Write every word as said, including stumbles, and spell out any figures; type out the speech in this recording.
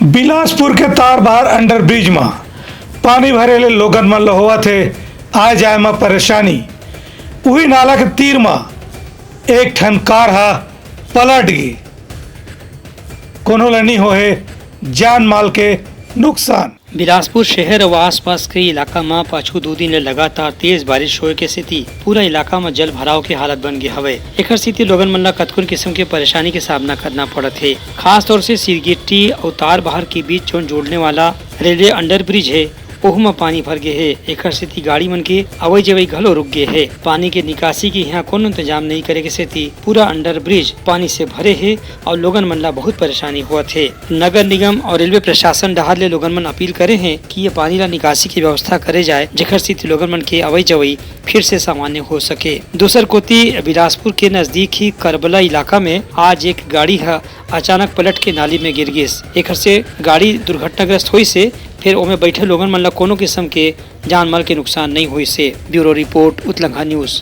बिलासपुर के तारबहार अंडरब्रिज म पानी भरे ले लोगन मन ल होवत हे आए जाए म परेशानी। उही नाला के तीर म एक ठन कार ह पलट गे, कोनो ल नी होहे जान माल के नुकसान। बिलासपुर शहर अउ आसपास के इलाका म पाछू दू दिन ले लगातार तेज बारिश होए के सेती पूरा इलाका म जल भराव के हालत बन गे हवय। एखर सेती लोगन मन ल कतकोन किसम के परेशानी के सामना करना पड़त हे। खास तौर से सिरगिट्टी अउ तारबहार के बीच जौन जोड़ने वाला रेलवे अंडरब्रिज हे, ओहू म पानी भर गे हे। एखर सेती गाड़ी मन के अवई जवई घलो रुक गे हे। पानी के निकासी के इहां कोनो इंतजाम नइ करे के सेती पूरा अंडरब्रिज पानी से भरे हे अउ लोगन मन ला बहुत परेशानी होवत हे। नगर निगम अउ रेलवे प्रशासन डहार ले लोगन मन अपील करे हे कि ये पानी ला निकासी के व्यवस्था करे जाए, जेखर सेती लोगन मन के अवई जवई फिर से सामान्य हो सके। दूसर कोती बिलासपुर के नजदीक ही करबला इलाका में आज एक गाड़ी ह अचानक पलट के नाली में गिर गिस। एखर से गाड़ी दुर्घटनाग्रस्त होइस हे, फेर ओमे बैठे लोगन मन ला कोनो किसम के जान माल के नुकसान नइ होइस हे। Bureau report, Utlangha news.